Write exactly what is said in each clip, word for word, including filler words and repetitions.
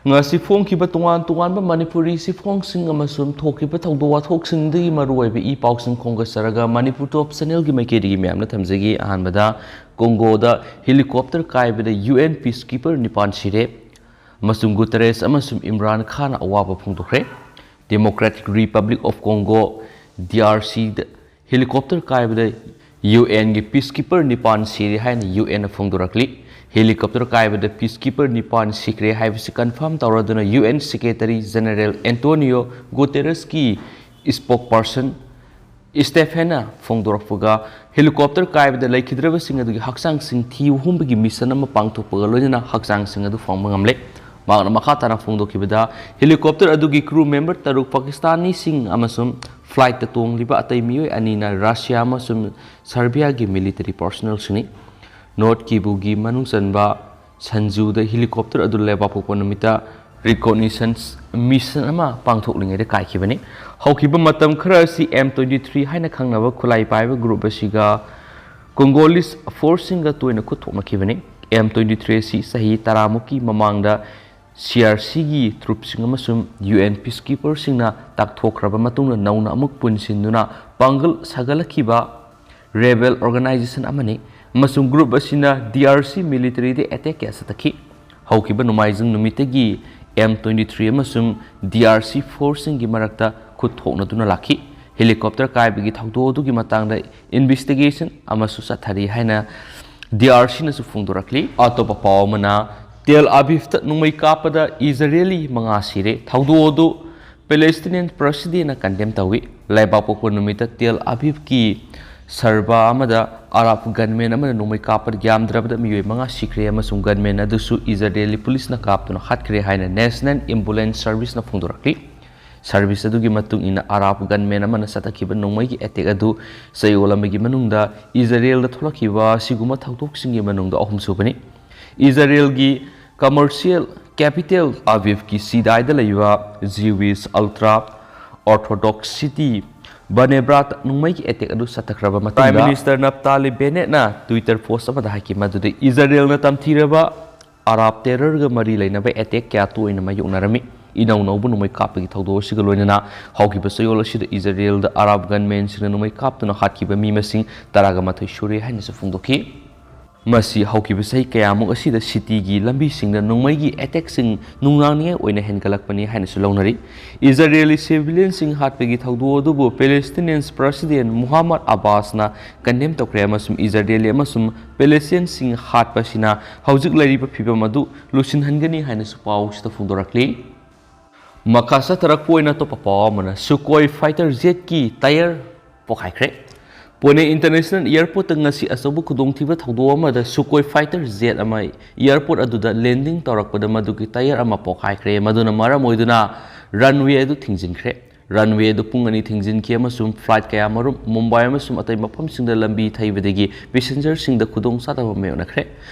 ꯉꯁꯤ ꯐꯣꯡꯈꯤꯕ ꯇꯣꯉꯥꯟ ꯇꯣꯉꯥꯟꯕ ꯃꯅꯤꯄꯨꯔꯤ ꯆꯦꯐꯣꯡꯁꯤꯡ ꯑꯃꯁꯨꯡ ꯊꯣꯛꯈꯤꯕ ꯊꯧꯗꯣꯛ ꯋꯥꯊꯣꯛꯁꯤꯡꯗꯒꯤ ꯃꯔꯨꯑꯣꯏꯕ ꯏ ꯄꯥꯎꯁꯤꯡ ꯈꯣꯝꯒꯠꯆꯔꯒ ꯃꯅꯤꯄꯨꯔ ꯇꯣꯞ ꯆꯦꯅꯦꯜꯒꯤ ꯃꯥꯏꯀꯩꯗꯒꯤ ꯃꯌꯥꯝꯅ ꯊꯝꯖꯒꯦ꯫ ꯑꯍꯥꯟꯕꯗ ꯀꯣꯡꯒꯣꯗ ꯍꯦꯂꯤꯀꯣꯞꯇꯔ ꯀꯥꯏꯕꯗ ꯌꯨ ꯑꯦꯟ ꯄꯤꯁꯀꯤꯄꯔ ꯅꯤꯄꯥꯟ ꯁꯤꯔꯦ ꯑꯃꯁꯨꯡ ꯒꯨꯇꯔꯦꯁ ꯑꯃꯁꯨꯡ ꯏꯝꯔꯥꯟ ꯈꯥꯟꯅ ꯑꯋꯥꯕ ꯐꯣꯡꯗꯣꯛꯈ꯭ꯔꯦ꯫ Democratic Republic of Congo, D R ꯁꯤꯗ ꯍꯦꯂꯤꯀꯣꯞꯇꯔ ꯀꯥꯏꯕꯗ ꯌꯨ ꯑꯦꯟꯒꯤ ꯄꯤꯁꯀꯤꯄꯔ ꯅꯤꯄꯥꯟ ꯁꯤꯔꯦ ꯍꯥꯏꯅ ꯌꯨ ꯑꯦꯟꯅ ꯐꯣꯡꯗꯣꯔꯛꯂꯤ꯫ ꯍꯦꯂꯤꯀꯣꯞꯇꯔ ꯀꯥꯏꯕꯗ ꯄꯤꯁꯀꯤꯄꯔ ꯅꯤꯄꯥꯟ ꯁꯤꯈ꯭ꯔꯦ ꯍꯥꯏꯕꯁꯤ ꯀꯟꯐꯥꯔꯝ ꯇꯧꯔꯗꯨꯅ U N secretary general Antonio ꯒꯨꯇꯦꯔꯁꯀꯤ ꯏꯁꯄꯣꯛꯄꯔꯁꯟ ꯏꯁꯇꯦꯐꯦꯟꯅ ꯐꯣꯡꯗꯣꯔꯛꯄꯒ ꯍꯦꯂꯤꯀꯣꯞꯇꯔ ꯀꯥꯏꯕꯗ ꯂꯩꯈꯤꯗ꯭ꯔꯕꯁꯤꯡ ꯑꯗꯨꯒꯤ ꯍꯛꯆꯥꯡꯁꯤꯡ ꯊꯤꯕ ꯍꯨꯝꯕꯒꯤ ꯃꯤꯁꯟ ꯑꯃ ꯄꯥꯡꯊꯣꯛꯄꯒ ꯂꯣꯏꯅꯅ ꯍꯛꯆꯥꯡꯁꯤꯡ ꯑꯗꯨ ꯐꯪꯕ ꯉꯝꯂꯦ꯫ ꯃꯍꯥꯛꯅ ꯃꯈꯥ ꯇꯥꯅ ꯐꯣꯡꯗꯣꯛꯈꯤꯕꯗ ꯍꯦꯂꯤꯀꯣꯞꯇꯔ ꯑꯗꯨꯒꯤ ꯀ꯭ꯔꯨ ꯃꯦꯝꯕꯔ ꯇꯔꯨꯛ ꯄꯥꯀꯤꯁꯇꯥꯅꯤꯁꯤꯡ ꯑꯃꯁꯨꯡ ꯐ꯭ꯂꯥꯏꯠꯇ ꯇꯣꯡꯂꯤꯕ ꯑꯇꯩ ꯃꯤꯑꯣꯏ ꯑꯅꯤꯅ ꯔꯁꯤꯌꯥ ꯑꯃꯁꯨꯡ ꯁꯔꯕꯤꯌꯥꯒꯤ ꯃꯤꯂꯤꯇꯔꯤ ꯄꯔꯁꯣꯅꯦꯜꯁꯤꯡꯅꯤ꯫ ꯅꯣꯔꯠ ꯀꯤꯕꯨꯒꯤ ꯃꯅꯨꯡ ꯆꯟꯕ ꯁꯟꯖꯨꯗ ꯍꯦꯂꯤꯀꯣꯞꯇꯔ ꯑꯗꯨ ꯂꯩꯕꯥꯛꯄꯣꯛꯄ ꯅꯨꯃꯤꯠꯇ ꯔꯤꯀꯣꯛꯅꯤꯁꯟꯁ ꯃꯤꯁꯟ ꯑꯃ ꯄꯥꯡꯊꯣꯛꯂꯤꯉꯩꯗ ꯀꯥꯏꯈꯤꯕꯅꯤ꯫ ꯍꯧꯈꯤꯕ ꯃꯇꯝ ꯈꯔ ꯑꯁꯤ ꯑꯦꯝ ꯇ꯭ꯋꯦꯟꯇꯤ ꯊ꯭ꯔꯤ ꯍꯥꯏꯅ ꯈꯪꯅꯕ ꯈꯨꯠꯂꯥꯏ ꯄꯥꯏꯕ ꯒ꯭ꯔꯨꯞ ꯑꯁꯤꯒ ꯀꯣꯡꯒꯣꯂꯤꯁ ꯐꯣꯔꯁꯁꯤꯡꯒ ꯇꯣꯏꯅ ꯈꯨꯠ ꯊꯣꯛꯅꯈꯤꯕꯅꯤ꯫ ꯑꯦꯝ ꯇ꯭ꯋꯦꯟꯇꯤ ꯊ꯭ꯔꯤ ꯑꯁꯤ ꯆꯍꯤ ꯇꯔꯥꯃꯨꯛꯀꯤ ꯃꯃꯥꯡꯗ ꯁꯤ ꯑꯥꯔ ꯁꯤꯒꯤ ꯇ꯭ꯔꯨꯞꯁꯤꯡ ꯑꯃꯁꯨꯡ ꯌꯨ ꯑꯦꯟ ꯄꯤꯁꯀꯤꯄꯔꯁꯤꯡꯅ ꯇꯥꯛꯊꯣꯛꯈ꯭ꯔꯕ ꯃꯇꯨꯡꯗ ꯅꯧꯅ ꯑꯃꯨꯛ ꯄꯨꯟꯁꯤꯟꯗꯨꯅ ꯄꯥꯡꯒꯜ ꯁꯥꯒꯠꯂꯛꯈꯤꯕ ꯔꯦꯕꯦꯜ ꯑꯣꯔꯒꯅꯥꯏꯖꯦꯁꯟ ꯑꯃꯅꯤ ꯑꯃꯁꯨꯡ ꯒ꯭ꯔꯨꯞ ꯑꯁꯤꯅ ꯗꯤ ꯑꯥꯔ ꯁꯤ ꯃꯤꯂꯤꯇꯔꯤꯗ ꯑꯦꯇꯦꯛ ꯀꯌꯥ ꯆꯠꯊꯈꯤ꯫ ꯍꯧꯈꯤꯕ ꯅꯣꯡꯃꯥꯏꯖꯤꯡ ꯅꯨꯃꯤꯠꯇꯒꯤ ꯑꯦꯝ ꯇ꯭ꯋꯦꯟꯇꯤ ꯊ꯭ꯔꯤ ꯑꯃꯁꯨꯡ ꯗꯤ ꯑꯥꯔ ꯁꯤ ꯐꯣꯔꯁꯁꯤꯡꯒꯤ ꯃꯔꯛꯇ ꯈꯨꯠ ꯊꯣꯛꯅꯗꯨꯅ ꯂꯥꯛꯈꯤ꯫ ꯍꯦꯂꯤꯀꯣꯞꯇꯔ ꯀꯥꯏꯕꯒꯤ ꯊꯧꯗꯣꯛ ꯑꯗꯨꯒꯤ ꯃꯇꯥꯡꯗ ꯏꯟꯚꯦꯁꯇꯤꯒꯦꯁꯟ ꯑꯃꯁꯨ ꯆꯠꯊꯔꯤ ꯍꯥꯏꯅ ꯗꯤ ꯑꯥꯔ ꯁꯤꯅꯁꯨ ꯐꯣꯡꯗꯣꯔꯛꯂꯤ꯫ ꯑꯇꯣꯞꯄ ꯄꯥꯎ ꯑꯃꯅ, ꯇꯦꯜ ꯑꯕꯤꯕꯇ ꯅꯣꯡꯃꯩ ꯀꯥꯞꯄꯗ ꯏꯖꯔꯦꯂꯤ ꯃꯉꯥ ꯁꯤꯔꯦ꯫ ꯊꯧꯗꯣꯛ ꯑꯗꯨ ꯄꯦꯂꯦꯁꯇꯤꯅꯤꯌꯟ ꯄ꯭ꯔꯁꯤꯗꯦꯟꯅ ꯀꯟꯗꯦꯝ ꯇꯧꯏ꯫ ꯂꯩꯕꯥꯛꯄꯣꯛꯄ ꯅꯨꯃꯤꯠꯇ ꯇꯦꯜ ꯑꯕꯤꯕꯀꯤ ꯁꯔꯕꯥ ꯑꯃꯗ ꯑꯔꯥꯕ ꯒꯟꯃꯦꯟ ꯑꯃꯅ ꯅꯣꯡꯃꯩ ꯀꯥꯞꯄꯗ ꯌꯥꯝꯗ꯭ꯔꯕꯗ ꯃꯤꯑꯣꯏ ꯃꯉꯥ ꯁꯤꯈ꯭ꯔꯦ ꯑꯃꯁꯨꯡ ꯒꯟꯃꯦꯟ ꯑꯗꯨꯁꯨ ꯏꯖꯔꯦꯂꯤ ꯄꯨꯂꯤꯁꯅ ꯀꯥꯞꯇꯨꯅ ꯍꯥꯠꯈ꯭ꯔꯦ ꯍꯥꯏꯅ ꯅꯦꯁꯅꯦꯜ ꯑꯦꯝꯕꯨꯂꯦꯟꯁ ꯁꯔꯚꯤꯁꯅ ꯐꯣꯡꯗꯣꯔꯛꯂꯤ꯫ ꯁꯔꯚꯤꯁ ꯑꯗꯨꯒꯤ ꯃꯇꯨꯡ ꯏꯟꯅ, ꯑꯔꯥꯕ ꯒꯟꯃꯦꯟ ꯑꯃꯅ ꯆꯠꯊꯈꯤꯕ ꯅꯣꯡꯃꯩꯒꯤ ꯑꯦꯇꯦꯛ ꯑꯗꯨ ꯆꯌꯣꯜ ꯑꯃꯒꯤ ꯃꯅꯨꯡꯗ ꯏꯖꯔꯦꯜꯗ ꯊꯣꯛꯂꯛꯈꯤꯕ ꯑꯁꯤꯒꯨꯝꯕ ꯊꯧꯗꯣꯛꯁꯤꯡꯒꯤ ꯃꯅꯨꯡꯗ ꯑꯍꯨꯝꯁꯨꯕꯅꯤ꯫ ꯏꯖꯔꯦꯜꯒꯤ ꯀꯃꯔꯁꯤꯌꯦꯜ ꯀꯦꯄꯤꯇꯦꯜ ꯑꯕꯤꯕꯀꯤ ꯁꯤꯗꯥꯏꯗ ꯂꯩꯕ ꯖꯤꯋꯤꯁ ꯑꯜꯇ꯭ꯔꯥ ꯑꯣꯔꯊꯣꯗꯣꯛꯁ ꯁꯤꯇꯤ ꯕꯅꯦꯕ꯭ꯔꯥꯇ ꯅꯣꯡꯃꯩꯒꯤ ꯑꯦꯇꯦꯛ ꯑꯗꯨ ꯆꯠꯊꯈ꯭ꯔꯕ ꯃꯇꯨꯡꯗ, ꯄ꯭ꯔꯥꯏꯝ ꯃꯤꯅꯤꯁꯇꯔ ꯅꯞꯇꯥꯂꯤ ꯕꯦꯅꯦꯠꯅ ꯇ꯭ꯋꯤꯇꯔ ꯄꯣꯁ ꯑꯃꯗ ꯍꯥꯏꯈꯤ ꯃꯗꯨꯗꯤ ꯏꯖꯔꯦꯜꯅ ꯇꯝꯊꯤꯔꯕ ꯑꯔꯥꯕ ꯇꯦꯔꯔꯒ ꯃꯔꯤ ꯂꯩꯅꯕ ꯑꯦꯇꯦꯛ ꯀꯌꯥ ꯇꯣꯏꯅ ꯃꯥꯌꯣꯛꯅꯔꯝꯃꯤ꯫ ꯏꯅꯧ ꯅꯧꯕ ꯅꯣꯡꯃꯩ ꯀꯥꯞꯄꯒꯤ ꯊꯧꯗꯣꯛ ꯑꯁꯤꯒ ꯂꯣꯏꯅꯅ ꯍꯧꯈꯤꯕ ꯆꯌꯣꯜ ꯑꯁꯤꯗ ꯏꯖꯔꯦꯜꯗ ꯑꯔꯥꯕ ꯒꯟꯃꯦꯟꯁꯤꯡꯅ ꯅꯣꯡꯃꯩ ꯀꯥꯞꯇꯨꯅ ꯍꯥꯠꯈꯤꯕ ꯃꯤ ꯃꯁꯤꯡ ꯇꯔꯥꯒ ꯃꯥꯊꯣꯏ ꯁꯨꯔꯦ ꯍꯥꯏꯅꯁꯨ ꯐꯣꯡꯗꯣꯛꯈꯤ꯫ ꯃꯁꯤ ꯍꯧꯈꯤꯕ ꯆꯍꯤ ꯀꯌꯥꯃꯨꯛ ꯑꯁꯤꯗ ꯁꯤꯇꯤꯒꯤ ꯂꯝꯕꯤꯁꯤꯡꯗ ꯅꯣꯡꯃꯩꯒꯤ ꯑꯦꯇꯦꯛꯁꯤꯡ ꯅꯨꯡꯅꯥꯡꯅꯤꯡꯉꯥꯏ ꯑꯣꯏꯅ ꯍꯦꯟꯒꯠꯂꯛꯄꯅꯤ ꯍꯥꯏꯅꯁꯨ ꯂꯧꯅꯔꯤ꯫ ꯏꯖꯔꯦꯂꯤ ꯁꯤꯚꯤꯂꯤꯌꯟꯁꯤꯡ ꯍꯥꯠꯄꯒꯤ ꯊꯧꯗꯣꯛ ꯑꯗꯨꯕꯨ ꯄꯦꯂꯦꯁꯇꯤꯅꯤꯌꯟꯁ ꯄ꯭ꯔꯁꯤꯗꯦꯟ ꯃꯨꯍꯝꯃꯗ ꯑꯕꯥꯁꯅ ꯀꯟꯗꯦꯝ ꯇꯧꯈ꯭ꯔꯦ ꯑꯃꯁꯨꯡ ꯏꯖꯔꯦꯂꯤ ꯑꯃꯁꯨꯡ ꯄꯦꯂꯦꯁꯇꯤꯌꯟꯁꯤꯡ ꯍꯥꯠꯄꯁꯤꯅ ꯍꯧꯖꯤꯛ ꯂꯩꯔꯤꯕ ꯐꯤꯕꯝ ꯑꯗꯨ ꯂꯨꯁꯤꯟꯍꯟꯒꯅꯤ ꯍꯥꯏꯅꯁꯨ ꯄꯥꯎꯁꯤꯗ ꯐꯣꯡꯗꯣꯔꯛꯂꯤ꯫ ꯃꯈꯥ ꯆꯠꯊꯔꯛꯄ ꯑꯣꯏꯅ ꯑꯇꯣꯞꯄ ꯄꯥꯎ ꯑꯃꯅ, ꯁꯨꯀꯣꯏ ꯐꯥꯏꯇꯔ ꯖꯦꯠꯀꯤ ꯇꯥꯌꯔ ꯄꯣꯈꯥꯏꯈ꯭ꯔꯦ꯫ ꯄꯨꯅꯦ ꯏꯟꯇꯔꯅꯦꯁꯅꯦꯜ ꯑꯦꯌꯔꯄꯣꯔꯠꯇ ꯉꯁꯤ ꯑꯆꯧꯕ ꯈꯨꯗꯣꯡꯊꯤꯕ ꯊꯧꯗꯣꯛ ꯑꯃꯗ ꯁꯨꯀꯣꯏ ꯐꯥꯏꯇꯔ ꯖꯦꯠ ꯑꯃ ꯑꯦꯌꯔꯄꯣꯔꯠ ꯑꯗꯨꯗ ꯂꯦꯟꯗꯤꯡ ꯇꯧꯔꯛꯄꯗ ꯃꯗꯨꯒꯤ ꯇꯥꯌꯔ ꯑꯃ ꯄꯣꯈꯥꯏꯈ꯭ꯔꯦ꯫ ꯃꯗꯨꯅ ꯃꯔꯝ ꯑꯣꯏꯗꯨꯅ ꯔꯟꯋꯦ ꯑꯗꯨ ꯊꯤꯡꯖꯤꯟꯈ꯭ꯔꯦ꯫ ꯔꯟꯋꯦ ꯑꯗꯨ ꯄꯨꯡ ꯑꯅꯤ ꯊꯤꯡꯖꯤꯟꯈꯤ ꯑꯃꯁꯨꯡ ꯐ꯭ꯂꯥꯏꯠ ꯀꯌꯥꯃꯔꯨꯝ ꯃꯨꯝꯕꯥꯏ ꯑꯃꯁꯨꯡ ꯑꯇꯩ ꯃꯐꯝꯁꯤꯡꯗ ꯂꯝꯕꯤ ꯊꯩꯕꯗꯒꯤ ꯄꯦꯁꯦꯟꯖꯔꯁꯤꯡꯗ ꯈꯨꯗꯣꯡꯆꯥꯗꯕ ꯃꯥꯌꯣꯛꯅꯈ꯭ꯔꯦ꯫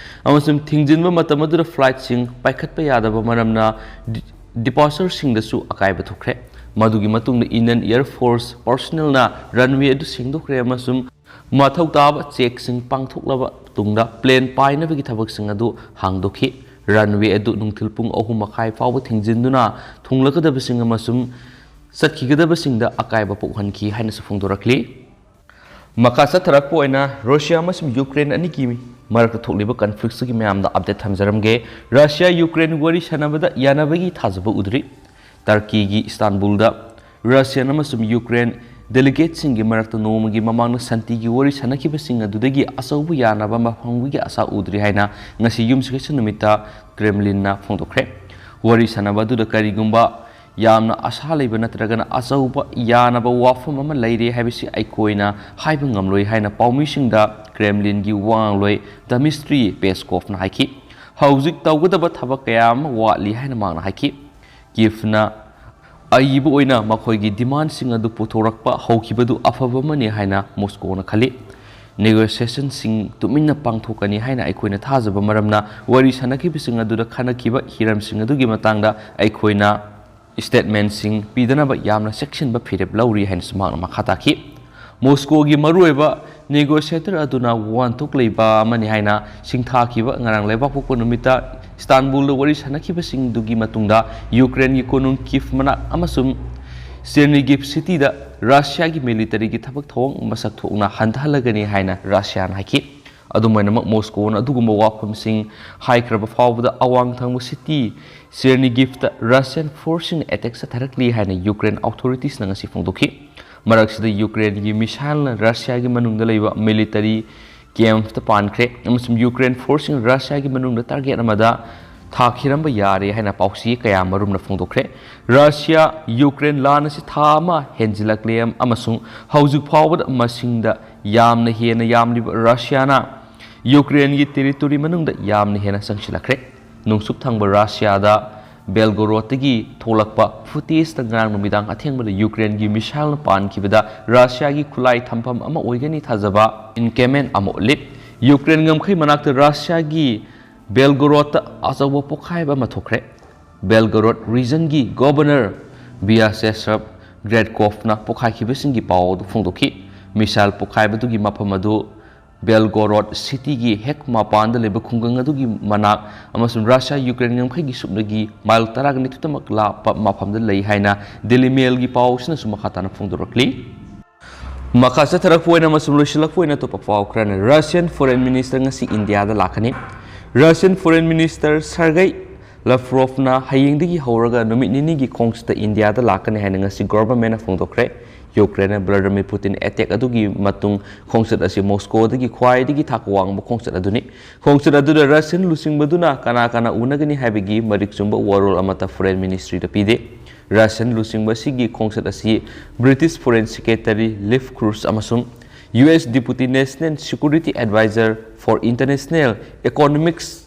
ꯑꯃꯁꯨꯡ ꯊꯤꯡꯖꯤꯟꯕ ꯃꯇꯝ ꯑꯗꯨꯗ ꯐ꯭ꯂꯥꯏꯠꯁꯤꯡ ꯄꯥꯏꯈꯠꯄ ꯌꯥꯗꯕ ꯃꯔꯝꯅ ꯗꯤ-, ꯗꯤꯄꯥꯔꯆꯔꯁꯤꯡꯗꯁꯨ ꯑꯀꯥꯏꯕ ꯊꯣꯛꯈ꯭ꯔꯦ꯫ ꯃꯗꯨꯒꯤ ꯃꯇꯨꯡꯗ ꯏꯟꯗꯤꯌꯟ ꯑꯦꯌꯔ ꯐꯣꯔꯁ ꯄꯔꯁꯣꯅꯦꯜꯅ ꯔꯟꯋꯦ ꯑꯗꯨ ꯁꯦꯡꯗꯣꯛꯈ꯭ꯔꯦ ꯑꯃꯁꯨꯡ ꯃꯊꯧ ꯇꯥꯕ ꯆꯦꯛꯁꯤꯡ ꯄꯥꯡꯊꯣꯛꯂꯕ ꯇꯨꯡꯗ ꯄ꯭ꯂꯦꯟ ꯄꯥꯏꯅꯕꯒꯤ ꯊꯕꯛꯁꯤꯡ ꯑꯗꯨ ꯍꯥꯡꯗꯣꯛꯈꯤ꯫ ꯔꯟꯋꯦ ꯑꯗꯨ ꯅꯨꯡꯊꯤꯜ ꯄꯨꯡ ꯑꯍꯨꯝ ꯃꯈꯥꯏ ꯐꯥꯎꯕ ꯊꯤꯡꯖꯤꯟꯗꯨꯅ ꯊꯨꯡꯂꯒꯗꯕꯁꯤꯡ ꯑꯃꯁꯨꯡ ꯆꯠꯈꯤꯒꯗꯕꯁꯤꯡꯗ ꯑꯀꯥꯏꯕ ꯄꯣꯛꯍꯟꯈꯤ ꯍꯥꯏꯅꯁꯨ ꯐꯣꯡꯗꯣꯔꯛꯂꯤ꯫ ꯃꯈꯥ ꯆꯠꯊꯔꯛꯄ ꯑꯣꯏꯅ ꯔꯨꯁꯤꯌꯥ ꯑꯃꯁꯨꯡ ꯌꯨꯀ꯭ꯔꯦꯟ ꯑꯅꯤꯒꯤ ꯃꯔꯛꯇ ꯊꯣꯛꯂꯤꯕ ꯀꯟꯐ꯭ꯂꯤꯛꯁꯇꯒꯤ ꯃꯌꯥꯝꯗ ꯑꯞꯗꯦꯠ ꯊꯝꯖꯔꯝꯒꯦ꯫ ꯔꯨꯁꯤꯌꯥ ꯌꯨꯀ꯭ꯔꯦꯟ ꯋꯥꯔꯤ ꯁꯥꯟꯅꯕꯗ ꯌꯥꯅꯕꯒꯤ ꯊꯥꯖꯕ ꯎꯗ꯭ꯔꯤ꯫ ꯇꯔꯀꯤꯒꯤ ꯏꯁꯇꯥꯟꯕꯨꯜꯗ ꯔꯨꯁꯤꯌꯥꯟ ꯑꯃꯁꯨꯡ ꯌꯨꯀ꯭ꯔꯦꯟ ꯗꯦꯂꯤꯒꯦꯠꯁꯤꯡꯒꯤ ꯃꯔꯛꯇ ꯅꯣꯡꯃꯒꯤ ꯃꯃꯥꯡꯗ ꯁꯥꯟꯇꯤꯒꯤ ꯋꯥꯔꯤ ꯁꯥꯟꯅꯈꯤꯕꯁꯤꯡ ꯑꯗꯨꯗꯒꯤ ꯑꯆꯧꯕ ꯌꯥꯅꯕ ꯑꯃ ꯐꯪꯕꯒꯤ ꯑꯁꯥ ꯎꯗ꯭ꯔꯤ ꯍꯥꯏꯅ ꯉꯁꯤ ꯌꯨꯝꯁꯀꯩꯁ ꯅꯨꯃꯤꯠꯇ ꯀ꯭ꯔꯦꯝꯂꯤꯟꯅ ꯐꯣꯡꯗꯣꯛꯈ꯭ꯔꯦ꯫ ꯋꯥꯔꯤ ꯁꯥꯟꯅꯕ ꯑꯗꯨꯗ ꯀꯔꯤꯒꯨꯝꯕ ꯌꯥꯝꯅ ꯑꯁꯥ ꯂꯩꯕ ꯅꯠꯇ꯭ꯔꯒꯅ ꯑꯆꯧꯕ ꯌꯥꯅꯕ ꯋꯥꯐꯝ ꯑꯃ ꯂꯩꯔꯦ ꯍꯥꯏꯕꯁꯤ ꯑꯩꯈꯣꯏꯅ ꯍꯥꯏꯕ ꯉꯝꯂꯣꯏ ꯍꯥꯏꯅ ꯄꯥꯎꯃꯤꯁꯤꯡꯗ ꯀ꯭ꯔꯦꯝꯂꯤꯟꯒꯤ ꯋꯥ ꯉꯥꯡꯂꯣꯏ ꯗꯃꯤꯁꯇ꯭ꯔꯤ ꯄꯦꯁꯀꯣꯐꯅ ꯍꯥꯏꯈꯤ꯫ ꯍꯧꯖꯤꯛ ꯇꯧꯒꯗꯕ ꯊꯕꯛ ꯀꯌꯥ ꯑꯃ ꯋꯥꯠꯂꯤ ꯍꯥꯏꯅ ꯃꯍꯥꯛꯅ ꯍꯥꯏꯈꯤ꯫ ꯀꯤꯐꯅ ꯑꯏꯕ ꯑꯣꯏꯅ ꯃꯈꯣꯏꯒꯤ ꯗꯤꯃꯥꯟꯁꯤꯡ ꯑꯗꯨ ꯄꯨꯊꯣꯔꯛꯄ ꯍꯧꯈꯤꯕꯗꯨ ꯑꯐꯕ ꯑꯃꯅꯤ ꯍꯥꯏꯅ ꯃꯣꯁꯀꯣꯅ ꯈꯜꯂꯤ꯫ ꯅꯦꯒꯣꯁꯤꯌꯦꯁꯟꯁꯤꯡ ꯇꯨꯃꯤꯟꯅ ꯄꯥꯡꯊꯣꯛꯀꯅꯤ ꯍꯥꯏꯅ ꯑꯩꯈꯣꯏꯅ ꯊꯥꯖꯕ ꯃꯔꯝꯅ ꯋꯥꯔꯤ ꯁꯥꯟꯅꯈꯤꯕꯁꯤꯡ ꯑꯗꯨꯗ ꯈꯟꯅꯈꯤꯕ ꯍꯤꯔꯝꯁꯤꯡ ꯑꯗꯨꯒꯤ ꯃꯇꯥꯡꯗ ꯑꯩꯈꯣꯏꯅ ꯁ꯭ꯇꯦꯠꯃꯦꯟꯁꯤꯡ ꯄꯤꯗꯅꯕ ꯌꯥꯝꯅ ꯆꯦꯛꯁꯤꯟꯕ ꯐꯤꯔꯦꯞ ꯂꯧꯔꯤ ꯍꯥꯏꯅꯁꯨ ꯃꯍꯥꯛꯅ ꯃꯈꯥ ꯇꯥꯈꯤ꯫ ꯃꯣꯁꯀꯣꯒꯤ ꯃꯔꯨꯑꯣꯏꯕ ꯅꯦꯒꯣꯁꯤꯌꯦꯇꯔ ꯑꯗꯨꯅ ꯋꯥꯍꯟꯊꯣꯛ ꯂꯩꯕ ꯑꯃꯅꯤ ꯍꯥꯏꯅ ꯁꯤꯡꯊꯥꯈꯤꯕ ꯉꯔꯥꯡ ꯂꯩꯕꯥꯛꯄꯣꯛꯄ ꯅꯨꯃꯤꯠꯇ ꯏꯁꯇꯥꯟꯕꯨꯜꯗ ꯋꯥꯔꯤ ꯁꯥꯟꯅꯈꯤꯕꯁꯤꯡꯗꯨꯒꯤ ꯃꯇꯨꯡꯗ ꯌꯨꯀ꯭ꯔꯦꯟꯒꯤ ꯀꯣꯅꯨꯡ ꯀꯤꯐ ꯃꯅꯥꯛ ꯑꯃꯁꯨꯡ ꯆꯦꯔꯅꯤꯒꯤꯐ ꯁꯤꯇꯤꯗ ꯔꯁꯤꯌꯥꯒꯤ ꯃꯤꯂꯤꯇꯔꯤꯒꯤ ꯊꯕꯛ ꯊꯧꯑꯣꯡ ꯃꯁꯛ ꯊꯣꯛꯅ ꯍꯟꯊꯍꯜꯂꯒꯅꯤ ꯍꯥꯏꯅ ꯔꯁꯤꯌꯥꯅ ꯍꯥꯏꯈꯤ꯫ ꯑꯗꯨꯝ ꯑꯣꯏꯅꯃꯛ, ꯃꯣꯁꯀꯣꯅ ꯑꯗꯨꯒꯨꯝꯕ ꯋꯥꯐꯝꯁꯤꯡ ꯍꯥꯏꯈ꯭ꯔꯕ ꯐꯥꯎꯕꯗ, ꯑꯋꯥꯡ ꯊꯪꯕ ꯁꯤꯇꯤ ꯆꯦꯔꯅꯤꯒꯤꯐꯇ ꯔꯁꯤꯌꯥꯟ ꯐꯣꯔꯁꯁꯤꯡꯅ ꯑꯦꯇꯦꯛ ꯆꯠꯊꯔꯛꯂꯤ ꯍꯥꯏꯅ ꯌꯨꯀ꯭ꯔꯦꯟ ꯑꯣꯊꯣꯔꯤꯇꯤꯁꯅ ꯉꯁꯤ ꯐꯣꯡꯗꯣꯛꯈꯤ꯫ ꯃꯔꯛꯁꯤꯗ, ꯌꯨꯀ꯭ꯔꯦꯟꯒꯤ ꯃꯤꯁꯥꯏꯜꯅ ꯔꯁꯤꯌꯥꯒꯤ ꯃꯅꯨꯡꯗ ꯂꯩꯕ ꯃꯤꯂꯤꯇꯔꯤ ꯀꯦꯝꯞꯇ ꯄꯥꯟꯈ꯭ꯔꯦ ꯑꯃꯁꯨꯡ ꯌꯨꯀ꯭ꯔꯦꯟ ꯐꯣꯔꯁꯁꯤꯡ ꯔꯁꯤꯌꯥꯒꯤ ꯃꯅꯨꯡꯗ ꯇꯥꯔꯒꯦꯠ ꯑꯃꯗ ꯊꯥꯈꯤꯔꯝꯕ ꯌꯥꯔꯦ ꯍꯥꯏꯅ ꯄꯥꯎꯆꯦ ꯀꯌꯥ ꯃꯔꯨꯝꯅ ꯐꯣꯡꯗꯣꯛꯈ꯭ꯔꯦ꯫ ꯔꯁꯤꯌꯥ ꯌꯨꯀ꯭ꯔꯦꯟ ꯂꯥꯟ ꯑꯁꯤ ꯊꯥ ꯑꯃ ꯍꯦꯟꯖꯤꯜꯂꯛꯂꯦ ꯑꯃꯁꯨꯡ ꯍꯧꯖꯤꯛ ꯐꯥꯎꯕꯗ ꯃꯁꯤꯡꯗ ꯌꯥꯝꯅ ꯍꯦꯟꯅ ꯌꯥꯝꯂꯤꯕ ꯔꯁꯤꯌꯥꯅ ꯌꯨꯀ꯭ꯔꯦꯟꯒꯤ ꯇꯦꯔꯤꯇꯣꯔꯤ ꯃꯅꯨꯡꯗ ꯌꯥꯝꯅ ꯍꯦꯟꯅ ꯆꯪꯁꯤꯜꯂꯛꯈ꯭ꯔꯦ꯫ ꯅꯣꯡꯆꯨꯞ ꯊꯪꯕ ꯔꯁꯤꯌꯥꯗ ꯕꯦꯜꯒꯣꯔꯣꯗꯇꯒꯤ ꯊꯣꯛꯂꯛꯄ ꯐꯨꯇꯦꯖꯇ ꯉꯔꯥꯡ ꯅꯨꯃꯤꯗꯥꯡ ꯑꯊꯦꯡꯕꯗ ꯌꯨꯀ꯭ꯔꯦꯟꯒꯤ ꯃꯤꯁꯥꯏꯜꯅ ꯄꯥꯟꯈꯤꯕꯗ ꯔꯁꯤꯌꯥꯒꯤ ꯈꯨꯠꯂꯥꯏ ꯊꯝꯐꯝ ꯑꯃ ꯑꯣꯏꯒꯅꯤ ꯊꯥꯖꯕ ꯏꯟꯀꯦꯃꯦꯟ ꯑꯃ ꯎꯠꯂꯤ꯫ ꯌꯨꯀ꯭ꯔꯦꯟ ꯉꯝꯈꯩ ꯃꯅꯥꯛꯇ ꯔꯁꯤꯌꯥꯒꯤ ꯕꯦꯜꯒꯣꯔꯣꯗꯇ ꯑꯆꯧꯕ ꯄꯣꯈꯥꯏꯕ ꯑꯃ ꯊꯣꯛꯈ꯭ꯔꯦ꯫ ꯕꯦꯜꯒꯣꯔꯣꯗ ꯔꯤꯖꯟꯒꯤ ꯒꯣꯕꯔꯅꯔ ꯕꯤꯌꯥꯆꯦꯁꯂꯥꯚ ꯒ꯭ꯔꯦꯗꯀꯣꯐꯅ ꯄꯣꯈꯥꯏꯈꯤꯕꯁꯤꯡꯒꯤ ꯄꯥꯎ ꯑꯗꯨ ꯐꯣꯡꯗꯣꯛꯈꯤ꯫ ꯃꯤꯁꯥꯏꯜ ꯄꯣꯈꯥꯏꯕꯗꯨꯒꯤ ꯃꯐꯝ ꯑꯗꯨ ꯕꯦꯜꯒꯣꯔꯣꯗ ꯁꯤꯇꯤꯒꯤ ꯍꯦꯛ ꯃꯄꯥꯟꯗ ꯂꯩꯕ ꯈꯨꯡꯒꯪ ꯑꯗꯨꯒꯤ ꯃꯅꯥꯛ ꯑꯃꯁꯨꯡ ꯔꯁꯤꯌꯥ ꯌꯨꯀ꯭ꯔꯦꯟ ꯉꯝꯈꯩꯒꯤ ꯁꯨꯞꯅꯒꯤ ꯃꯥꯏꯜ ꯇꯔꯥꯒ ꯅꯤꯐꯨꯇꯃꯛ ꯂꯥꯞꯄ ꯃꯐꯝꯗ ꯂꯩ ꯍꯥꯏꯅ ꯗꯦꯂꯤ ꯃꯦꯜꯒꯤ ꯄꯥꯎ ꯑꯁꯤꯅꯁꯨ ꯃꯈꯥ ꯇꯥꯅ ꯐꯣꯡꯗꯣꯔꯛꯂꯤ꯫ ꯃꯈꯥ ꯆꯠꯊꯔꯛꯄ ꯑꯣꯏꯅ ꯑꯃꯁꯨꯡ ꯂꯣꯏꯁꯤꯜꯂꯛꯄ ꯑꯣꯏꯅ ꯑꯇꯣꯞꯄ ꯄꯥꯎ ꯈꯔꯅ, ꯔꯁꯤꯌꯟ ꯐꯣꯔꯦꯟ ꯃꯤꯅꯤꯁꯇꯔ ꯉꯁꯤ ꯏꯟꯗꯤꯌꯥꯗ ꯂꯥꯛꯀꯅꯤ꯫ ꯔꯁꯤꯌꯟ ꯐꯣꯔꯦꯟ ꯃꯤꯅꯤꯁꯇꯔ ꯁꯔꯒꯩ ꯂꯐ꯭ꯔꯣꯐꯅ ꯍꯌꯦꯡꯗꯒꯤ ꯍꯧꯔꯒ ꯅꯨꯃꯤꯠ ꯅꯤꯅꯤꯒꯤ ꯈꯣꯡꯆꯠꯇ ꯏꯟꯗꯤꯌꯥꯗ ꯂꯥꯛꯀꯅꯤ ꯍꯥꯏꯅ ꯉꯁꯤ ꯒꯣꯚꯔꯟꯃꯦꯟꯠꯅ ꯐꯣꯡꯗꯣꯛꯈ꯭ꯔꯦ꯫ ꯌꯨꯀ꯭ꯔꯦꯟꯅ ꯚ꯭ꯂꯥꯗꯤꯃꯤꯔ ꯄꯨꯇꯤꯟ ꯑꯦꯇꯦꯛ ꯑꯗꯨꯒꯤ ꯃꯇꯨꯡ ꯈꯣꯡꯆꯠ ꯑꯁꯤ ꯃꯣꯁꯀꯣꯗꯒꯤ ꯈ꯭ꯋꯥꯏꯗꯒꯤ ꯊꯥꯛ ꯋꯥꯡꯕ ꯈꯣꯡꯆꯠ ꯑꯗꯨꯅꯤ꯫ ꯈꯣꯡꯆꯠ ꯑꯗꯨꯗ ꯔꯁꯤꯌꯟ ꯂꯨꯆꯤꯡꯕꯗꯨꯅ ꯀꯅꯥ ꯀꯅꯥ ꯎꯅꯒꯅꯤ ꯍꯥꯏꯕꯒꯤ ꯃꯔꯤꯛ ꯆꯨꯝꯕ ꯋꯥꯔꯣꯜ ꯑꯃꯠꯇ ꯐꯣꯔꯦꯟ ꯃꯤꯅꯤꯁꯇ꯭ꯔꯤꯗ ꯄꯤꯗꯦ꯫ ꯔꯁꯤꯌꯟ ꯂꯨꯆꯤꯡꯕꯁꯤꯒꯤ ꯈꯣꯡꯆꯠ ꯑꯁꯤ British foreign secretary Liz Truss ꯑꯃꯁꯨꯡ U S deputy national security adviser for international economics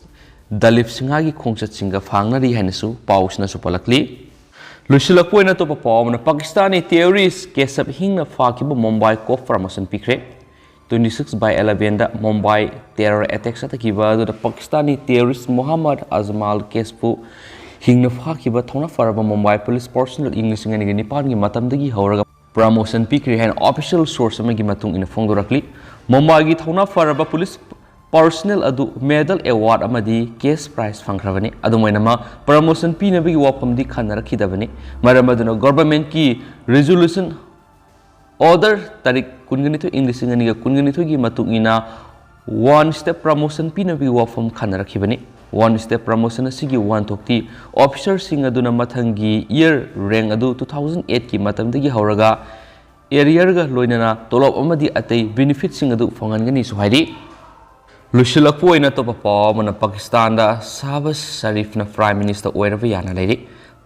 Daleep ꯁꯤꯡꯍꯥꯒꯤ ꯈꯣꯡꯆꯠꯁꯤꯡꯒ ꯐꯥꯡꯅꯔꯤ ꯍꯥꯏꯅꯁꯨ ꯄꯥꯎꯁꯤꯅꯁꯨ ꯄꯜꯂꯛꯂꯤ꯫ ꯂꯣꯏꯁꯤꯜꯂꯛꯄ ꯑꯣꯏꯅ ꯑꯇꯣꯞꯄ ꯄꯥꯎ ꯑꯃꯅ, ꯄꯥꯀꯤꯁꯇꯥꯅꯤ ꯇꯦꯔꯣꯔꯤꯁ ꯀꯦꯁꯕ ꯍꯤꯡꯅ ꯐꯥꯈꯤꯕ ꯃꯨꯝꯕꯥꯏ ꯀꯣꯔꯠ ꯄ꯭ꯔꯃꯣꯁꯟ ꯄꯤꯈ꯭ꯔꯦ꯫ Twenty six by eleven ꯗ ꯃꯨꯝꯕꯥꯏ ꯇꯦꯔꯣꯔ ꯑꯦꯇꯦꯛ ꯆꯠꯊꯈꯤꯕ ꯑꯗꯨꯗ ꯄꯥꯀꯤꯁꯇꯥꯅꯤ ꯇꯦꯔꯣꯔꯤꯁ ꯃꯨꯍꯝꯃꯗ ꯑꯖꯃꯥꯜ ꯀꯦꯁꯕꯨ ꯍꯤꯡꯅ ꯐꯥꯈꯤꯕ ꯊꯧꯅꯥ ꯐꯔꯕ ꯃꯨꯝꯕꯥꯏ ꯄꯨꯂꯤꯁ ꯄꯔꯁꯅꯦꯜ ꯏꯪ ꯂꯤꯁꯤꯡ ꯑꯅꯤꯒ ꯅꯤꯄꯥꯟꯒꯤ ꯃꯇꯝꯗꯒꯤ ꯍꯧꯔꯒ ꯄ꯭ꯔꯃꯣꯁꯟ ꯄꯤꯈ꯭ꯔꯦ ꯍꯥꯏꯅ ꯑꯣꯐꯤꯁꯤꯌꯦꯜ ꯁꯣꯔꯁ ꯑꯃꯒꯤ ꯃꯇꯨꯡ ꯏꯟꯅ ꯐꯣꯡꯗꯣꯔꯛꯂꯤ꯫ ꯃꯨꯝꯕꯥꯏꯒꯤ ꯊꯧꯅꯥ ꯐꯔꯕ ꯄꯨꯂꯤꯁ ꯄꯔꯁꯅꯦꯜ ꯑꯗꯨ ꯃꯦꯗꯜ, ꯑꯦꯋꯥꯔꯗ ꯑꯃꯗꯤ ꯀꯦꯁ ꯄ꯭ꯔꯥꯏꯖ ꯐꯪꯈ꯭ꯔꯕꯅꯤ꯫ ꯑꯗꯨꯝ ꯑꯣꯏꯅꯃꯛ ꯄ꯭ꯔꯃꯣꯁꯟ ꯄꯤꯅꯕꯒꯤ ꯋꯥꯐꯝꯗꯤ ꯈꯟꯅꯔꯛꯈꯤꯗꯕꯅꯤ꯫ ꯃꯔꯝ ꯑꯗꯨꯅ ꯒꯣꯚꯔꯟꯃꯦꯟꯠꯀꯤ ꯔꯤꯖꯣꯂꯨꯁꯟ ꯑꯣꯔꯗꯔ ꯇꯥꯔꯤꯛ ꯀꯨꯟꯒ ꯅꯤꯊꯣꯏ ꯏꯪ ꯂꯤꯁꯤꯡ ꯑꯅꯤꯒ ꯀꯨꯟꯒ ꯅꯤꯊꯣꯏꯒꯤ ꯃꯇꯨꯡ ꯏꯟꯅ ꯋꯥꯟ ꯁ꯭ꯇꯦꯞ ꯄ꯭ꯔꯃꯣꯁꯟ ꯄꯤꯅꯕꯒꯤ ꯋꯥꯐꯝ ꯈꯟꯅꯔꯛꯈꯤꯕꯅꯤ꯫ ꯋꯥꯟ ꯁ꯭ꯇꯦꯞ ꯄ꯭ꯔꯃꯣꯁꯟ ꯑꯁꯤꯒꯤ ꯋꯥꯍꯟꯊꯣꯛꯇꯤ ꯑꯣꯐꯤꯁꯔꯁꯤꯡ ꯑꯗꯨꯅ ꯃꯊꯪꯒꯤ ꯏꯌꯔ ꯔꯦꯡꯛ ꯑꯗꯨ ꯇꯨ ꯊꯥꯎꯖꯟ ꯑꯩꯠꯀꯤ ꯃꯇꯝꯗꯒꯤ ꯍꯧꯔꯒ ꯑꯦꯔꯤꯌꯔꯒ ꯂꯣꯏꯅꯅ ꯇꯣꯂꯣꯞ ꯑꯃꯗꯤ ꯑꯇꯩ ꯕꯦꯅꯤꯐꯤꯠꯁꯤꯡ ꯑꯗꯨ ꯐꯪꯍꯟꯒꯅꯤꯁꯨ ꯍꯥꯏꯔꯤ꯫ ꯂꯣꯏꯁꯤꯜꯂꯛꯄ ꯑꯣꯏꯅ ꯑꯇꯣꯞꯄ ꯄꯥꯎ ꯑꯃꯅ ꯄꯥꯀꯤꯁꯇꯥꯟꯗ ꯁꯥꯍꯕꯥꯖ ꯁꯔꯤꯐꯅ ꯄ꯭ꯔꯥꯏꯝ ꯃꯤꯅꯤꯁꯇꯔ ꯑꯣꯏꯔꯕ ꯌꯥꯅ ꯂꯩꯔꯤ꯫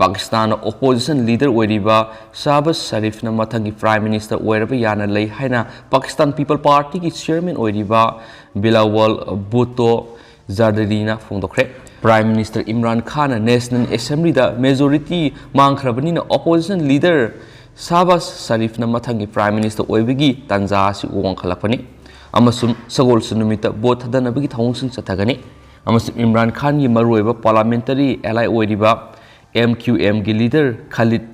ꯄꯥꯀꯤꯁꯇꯥꯟꯗ ꯑꯣꯄꯣꯖꯤꯁꯟ ꯂꯤꯗꯔ ꯑꯣꯏꯔꯤꯕ ꯁꯥꯍꯕꯥꯖ ꯁꯔꯤꯐꯅ ꯃꯊꯪꯒꯤ ꯄ꯭ꯔꯥꯏꯝ ꯃꯤꯅꯤꯁꯇꯔ ꯑꯣꯏꯔꯕ ꯌꯥꯅ ꯂꯩ ꯍꯥꯏꯅ ꯄꯥꯀꯤꯁꯇꯥꯟ ꯄꯤꯄꯜ ꯄꯥꯔꯇꯤꯒꯤ ꯆꯤꯌꯔꯃꯦꯟ ꯑꯣꯏꯔꯤꯕ ꯕꯤꯂꯥꯋꯜ ꯚꯨꯠꯇꯣ ꯖꯥꯔꯗꯔꯤꯅ ꯐꯣꯡꯗꯣꯛꯈ꯭ꯔꯦ꯫ ꯄ꯭ꯔꯥꯏꯝ ꯃꯤꯅꯤꯁꯇꯔ ꯏꯝꯔꯥꯟ ꯈꯥꯟꯅ ꯅꯦꯁꯅꯦꯜ ꯑꯦꯁꯦꯝꯕ꯭ꯂꯤꯗ ꯃꯦꯖꯣꯔꯤꯇꯤ ꯃꯥꯡꯈ꯭ꯔꯕꯅꯤꯅ ꯑꯣꯄꯣꯖꯤꯁꯟ ꯂꯤꯗꯔ ꯁꯥꯍꯕꯥꯖ ꯁꯔꯤꯐꯅ ꯃꯊꯪꯒꯤ ꯄ꯭ꯔꯥꯏꯝ ꯃꯤꯅꯤꯁꯇꯔ ꯑꯣꯏꯕꯒꯤ ꯇꯥꯟꯖꯥ ꯑꯁꯤ ꯋꯥꯡꯈꯠꯂꯛꯄꯅꯤ꯫ ꯑꯃꯁꯨꯡ ꯁꯒꯣꯜꯁꯦꯟ ꯅꯨꯃꯤꯠꯇ ꯚꯣꯠ ꯊꯥꯗꯅꯕꯒꯤ ꯊꯧꯑꯣꯡꯁꯤꯡ ꯆꯠꯊꯒꯅꯤ꯫ ꯑꯃꯁꯨꯡ ꯏꯝꯔꯥꯟ ꯈꯥꯟꯒꯤ ꯃꯔꯨꯑꯣꯏꯕ ꯄꯥꯔꯂꯥꯃꯦꯟꯇꯔꯤ ꯑꯦꯂꯥꯏ ꯑꯣꯏꯔꯤꯕ ꯑꯦꯝ ꯀ꯭ꯌꯨ ꯑꯦꯝꯒꯤ ꯂꯤꯗꯔ ꯈꯥꯂꯤꯗ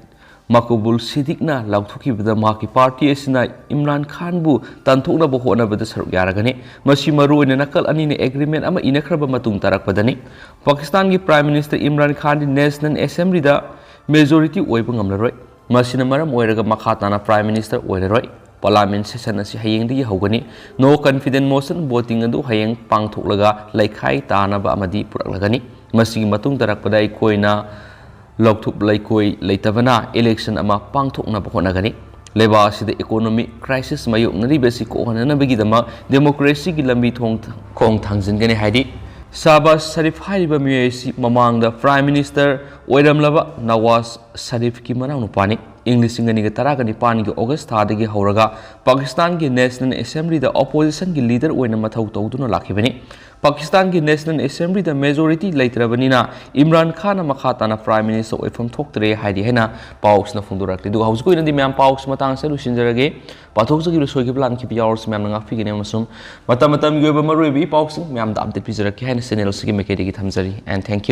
ꯃꯀꯕꯨꯜ ꯁꯤꯗꯤꯛꯅ ꯂꯥꯎꯊꯣꯛꯈꯤꯕꯗ ꯃꯍꯥꯛꯀꯤ ꯄꯥꯔꯇꯤ ꯑꯁꯤꯅ ꯏꯝꯔꯥꯟ ꯈꯥꯟꯕꯨ ꯇꯥꯟꯊꯣꯛꯅꯕ ꯍꯣꯠꯅꯕꯗ ꯁꯔꯨꯛ ꯌꯥꯔꯒꯅꯤ꯫ ꯃꯁꯤ ꯃꯔꯨꯑꯣꯏꯅ ꯅꯥꯀꯜ ꯑꯅꯤꯅ ꯑꯦꯒ꯭ꯔꯤꯃꯦꯟ ꯑꯃ ꯏꯅꯈ꯭ꯔꯕ ꯃꯇꯨꯡ ꯇꯥꯔꯛꯄꯗꯅꯤ꯫ ꯄꯥꯀꯤꯁꯇꯥꯟꯒꯤ ꯄ꯭ꯔꯥꯏꯝ ꯃꯤꯅꯤꯁꯇꯔ ꯏꯝꯔꯥꯟ ꯈꯥꯟꯗꯤ ꯅꯦꯁꯅꯦꯜ ꯑꯦꯁꯦꯝꯕ꯭ꯂꯤꯗ ꯃꯦꯖꯣꯔꯤꯇꯤ ꯑꯣꯏꯕ ꯉꯝꯂꯔꯣꯏ꯫ ꯃꯁꯤꯅ ꯃꯔꯝ ꯑꯣꯏꯔꯒ ꯃꯈꯥ ꯇꯥꯅ ꯄ꯭ꯔꯥꯏꯝ ꯃꯤꯅꯤꯁꯇꯔ ꯑꯣꯏꯔꯔꯣꯏ꯫ ꯄꯥꯔꯂꯥꯃꯦꯟ ꯁꯦꯁꯟ ꯑꯁꯤ ꯍꯌꯦꯡꯗꯒꯤ ꯍꯧꯒꯅꯤ꯫ ꯅꯣ ꯀꯟꯐꯤꯗꯦꯟꯁ ꯃꯣꯁꯟ ꯚꯣꯇꯤꯡ ꯑꯗꯨ ꯍꯌꯦꯡ ꯄꯥꯡꯊꯣꯛꯂꯒ ꯂꯩꯈꯥꯏ ꯇꯥꯅꯕ ꯑꯃꯗꯤ ꯄꯨꯔꯛꯂꯒꯅꯤ꯫ ꯃꯁꯤꯒꯤ ꯃꯇꯨꯡ ꯇꯥꯔꯛꯄꯗ ꯑꯩꯈꯣꯏꯅ ꯂꯧꯊꯣꯛ ꯂꯩꯈꯣꯏ ꯂꯩꯇꯕꯅ ꯏꯂꯦꯛꯁꯟ ꯑꯃ ꯄꯥꯡꯊꯣꯛꯅꯕ ꯍꯣꯠꯅꯒꯅꯤ꯫ ꯂꯩꯕꯥꯛ ꯑꯁꯤꯗ ꯏꯀꯣꯅꯣꯃꯤꯛ ꯀ꯭ꯔꯥꯏꯁꯤꯁ ꯃꯥꯌꯣꯛꯅꯔꯤꯕ ꯑꯁꯤ ꯀꯣꯛꯍꯟꯅꯅꯕꯒꯤꯗꯃꯛ ꯗꯦꯃꯣꯀ꯭ꯔꯦꯁꯤꯒꯤ ꯂꯝꯕꯤ ꯊꯣꯡ ꯈꯣꯡ ꯊꯥꯡꯖꯤꯟꯒꯅꯤ ꯍꯥꯏꯔꯤ꯫ ꯁꯥꯍꯕꯥꯖ ꯁꯔꯤꯐ ꯍꯥꯏꯔꯤꯕ ꯃꯤꯑꯣꯏ ꯑꯁꯤ ꯃꯃꯥꯡꯗ ꯄ꯭ꯔꯥꯏꯝ ꯃꯤꯅꯤꯁꯇꯔ ꯑꯣꯏꯔꯝꯂꯕ ꯅꯋꯥꯖ ꯁꯔꯤꯐꯀꯤ ꯃꯅꯥꯎꯅꯨꯄꯥꯅꯤ꯫ ꯏꯪ ꯂꯤꯁꯤꯡ ꯑꯅꯤꯒ ꯇꯔꯥꯒ ꯅꯤꯄꯥꯟꯒꯤ ꯑꯣꯒꯁ ꯊꯥꯗꯒꯤ ꯍꯧꯔꯒ ꯄꯥꯀꯤꯁꯇꯥꯟꯒꯤ ꯅꯦꯁꯅꯦꯜ ꯑꯦꯁꯦꯝꯕ꯭ꯂꯤꯗ ꯑꯣꯄꯣꯖꯤꯁꯟꯒꯤ ꯂꯤꯗꯔ ꯑꯣꯏꯅ ꯃꯊꯧ ꯇꯧꯗꯨꯅ ꯂꯥꯛꯈꯤꯕꯅꯤ꯫ ꯄꯥꯀꯤꯁꯇꯥꯟꯒꯤ ꯅꯦꯁꯅꯦꯜ ꯑꯦꯁꯦꯝꯕ꯭ꯂꯤꯗ ꯃꯦꯖꯣꯔꯤꯇꯤ ꯂꯩꯇ꯭ꯔꯕꯅꯤꯅ ꯏꯝꯔꯥꯟ ꯈꯥꯟꯅ ꯃꯈꯥ ꯇꯥꯅ ꯄ꯭ꯔꯥꯏꯝ ꯃꯤꯅꯤꯁꯇꯔ ꯑꯣꯏꯐꯝ ꯊꯣꯛꯇ꯭ꯔꯦ ꯍꯥꯏꯔꯤ ꯍꯥꯏꯅ ꯄꯥꯎꯁꯤꯅ ꯐꯣꯡꯗꯣꯔꯛꯂꯤ꯫ ꯑꯗꯨꯒ ꯍꯧꯖꯤꯛꯀꯤ ꯑꯣꯏꯅꯗꯤ ꯃꯌꯥꯝ ꯄꯥꯎꯁꯤ ꯃꯇꯥꯡꯁꯤꯗ ꯂꯣꯏꯁꯤꯟꯖꯔꯒꯦ꯫ ꯄꯥꯊꯣꯛꯆꯈꯤꯕ ꯁꯣꯏꯈꯤꯕ ꯂꯥꯟꯈꯤꯕ ꯌꯥꯎꯔꯁꯨ ꯃꯌꯥꯝꯅ ꯉꯥꯛꯄꯤꯒꯅꯤ ꯑꯃꯁꯨꯡ ꯃꯇꯝ ꯃꯇꯝꯒꯤ ꯑꯣꯏꯕ ꯃꯔꯨꯑꯣꯏꯕ ꯏ ꯄꯥꯎꯁꯤꯡ ꯃꯌꯥꯝꯗ ꯑꯞꯗꯦꯠ ꯄꯤꯖꯔꯛꯀꯦ ꯍꯥꯏꯅ ꯆꯦꯅꯦꯜ ꯑꯁꯤꯒꯤ ꯃꯥꯏꯀꯩꯗꯒꯤ ꯊꯝꯖꯔꯤ꯫ And thank you.